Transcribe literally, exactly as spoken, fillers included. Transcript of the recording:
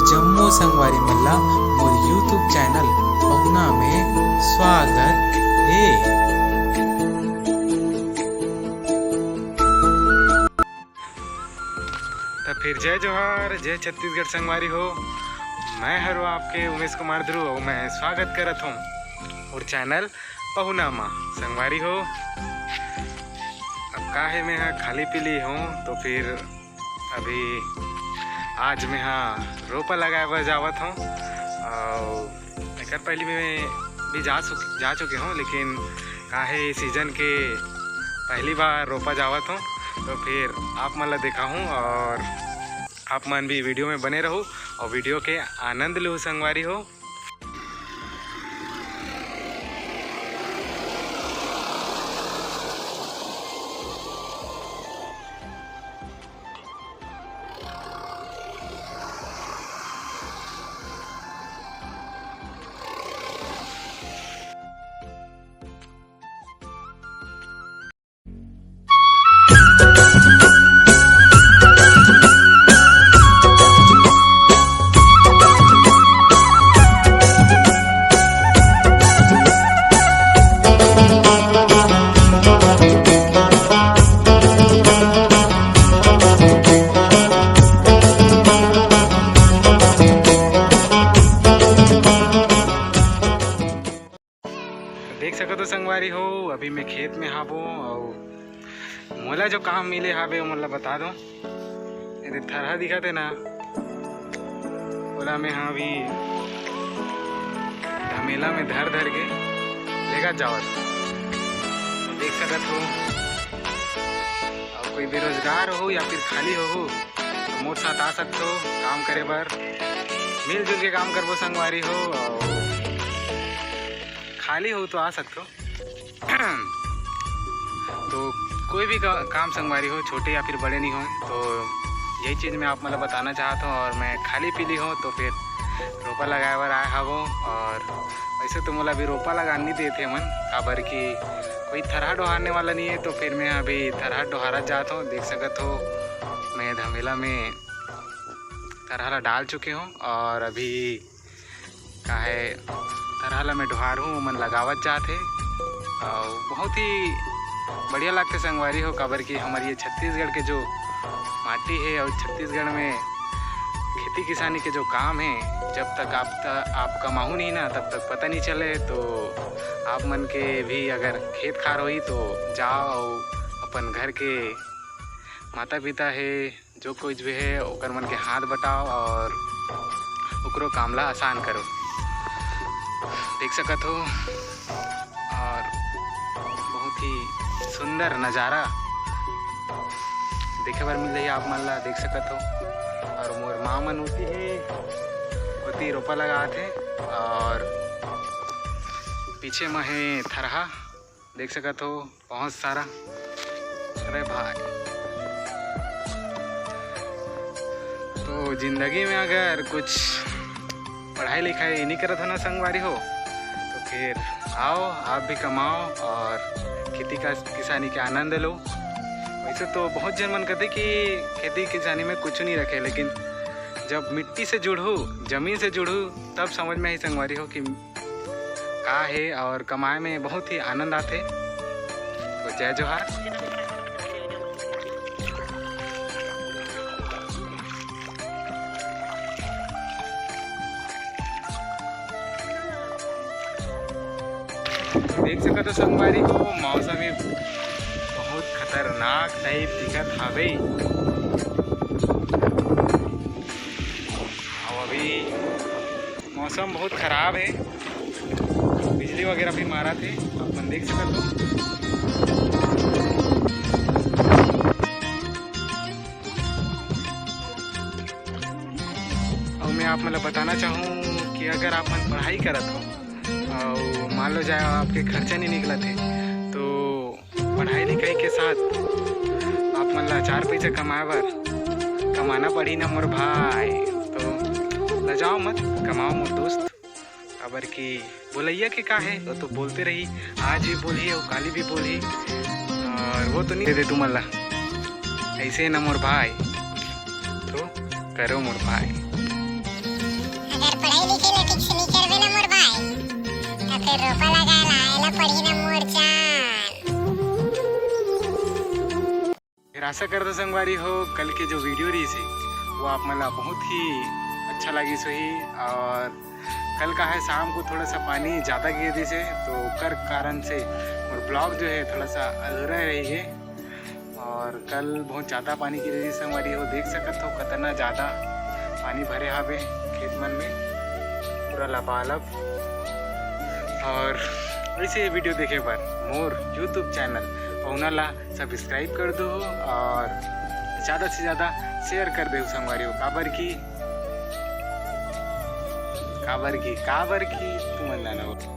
जम्मो संगवारी मन ला मोर YouTube चैनल पहुना में स्वागत हे। त फिर जय जोहार, जय छत्तीसगढ़ संगवारी हो। मैं हरो आपके उमेश कुमार ध्रुव अउ मैं स्वागत करत हूँ मोर चैनल पहुना मा। संगवारी हो, अब का हे, मैं हा खाली पीली हूँ, तो फिर अभी आज मैं हा रोपा लगाए बर जावत हूँ। अउ एकर पहली मैं भी जा चुक-, जा चुके हूँ, लेकिन का हे, सीजन के पहली बार रोपा जावत हूँ, तो फिर आप मन ला दिखाहूँ और आप मन भी वीडियो में बने रहू और वीडियो के आनंद लू संगवारी हो। देख सकत हो संगवारी हो, अभी मैं खेत में हावो अउ मोला जो काम मिले हावे, ओमन ला बता दो। ये दे थरहा दिखत हे ना, ओला मैं हा अभी धमेला में धर धर के लेगा जावत। देख सकत हो, अउ कोई बेरोजगार हो या फिर खाली हो, तो मोर साथ आ सकत हो काम करे बर। मिलजुल के काम करबो संगवारी हो, अउ खाली हो तो आ सकत हो। तो कोई भी का-, काम संगवारी हो, छोटे या फिर बड़े नहीं हो, तो यही चीज़ मैं आप मन ला बताना चाहत हूँ। और मैं खाली पीली हूँ, तो फिर रोपा लगाए बर आए हावो। और वैसे तो मोला अभी रोपा लगान नहीं देते मन, काबर कि कोई थरहा डोहारने वाला नहीं है, तो फिर मैं अभी थरहा डोहारत जात हूँ। देख सकत हो, मैं धमेला में थरहा ला डाल चुके हूँ और अभी काहे थरहा ला मैं डोहारहूँ, ओमन लगावत जात हे। अउ बहुत ही बढ़िया लागथे संगवारी हो, काबर कि हमर ये छत्तीसगढ़ के जो माटी हे अउ छत्तीसगढ़ में खेती किसानी के जो काम हे, जब तक आप त-, आप कमाहू नहीं ना, तब तक पता नहीं चले। तो आप मन के भी अगर खेत खार होही, तो जाओ अउ अपन घर के माता पिता हे, जो कुछ भी हे, ओकर मन के हाथ बटाओ और ओकरो काम ला आसान करो। देख सकत हो, और बहुत ही सुंदर नज़ारा देखे बर मिल रही आप मन ला, देख सकत हो। और मोर माँ मन ओती हे, ओती रोपा लगात हे, और पीछे म हे थरहा, देख सकत हो। बहुत सारा। अरे भाई, तो जिंदगी में अगर कुछ पढ़ाई लिखाई नहीं करत हो ना संगवारी हो, तो फिर आओ, आप भी कमाओ और खेती का, किसानी के आनंद लो। वैसे तो बहुत जन मन कहते कि खेती किसानी में कुछ नहीं रखे, लेकिन जब मिट्टी से जुड़ू, जमीन से जुड़ू, तब समझ में आई संगवारी हो कि का हे और कमाए में बहुत ही आनंद आथे। तो जय जोहार। देख सकत हो संगवारी हो, मौसम ही बहुत खतरनाक टाइप दिखत हावे। अउ अभी मौसम बहुत खराब हे, बिजली वगैरह भी मारत हे, आप मन देख सकत हो। अउ मैं आप मन ला बताना चाहूँ कि अगर आप मन पढ़ाई करत हो अउ मान लो जाए आपके खर्चा नहीं निकलत हे, तो पढ़ाई लिखाई के साथ आप मन ला चार पैसा कमाए बर कमाना पड़ी ना मोर भाई। तो लजाओ मत, कमाओ मोर दोस्त, काबर कि बोलैया के का हे, वो तो बोलते रही, आज भी बोलही और काली भी बोलही, और वो तो नहीं दे दे तुमन ला, ऐसे ना मोर भाई, तो करो मोर भाई। ठीक से नहीं करबे ना मोर भाई, तो फिर रोपा लगा ला, एला पड़ी ना मोर जान। फिर आशा करता संगवारी हो, कल के जो वीडियो रहिस हे, वो आप मन ला बहुत ही अच्छा लगिस होही। और कल का है, शाम को थोड़ा सा पानी ज़्यादा गिर दिस हे, तो ओकर कारण से मोर ब्लॉग जो है, थोड़ा सा अधूरा रही है। और कल बहुत ज़्यादा पानी गिरे रहिस संगवारी हो, देख सकत हो, कितना ज़्यादा पानी भरे हावे खेत मन में, पूरा लबालब। और ऐसे ही वीडियो देखे बर मोर YouTube चैनल पहुना ला सब्सक्राइब कर दो और ज़्यादा से ज़्यादा शेयर कर दो संगवारी हो, काबर की, काबर की, काबर की तुमन जानो।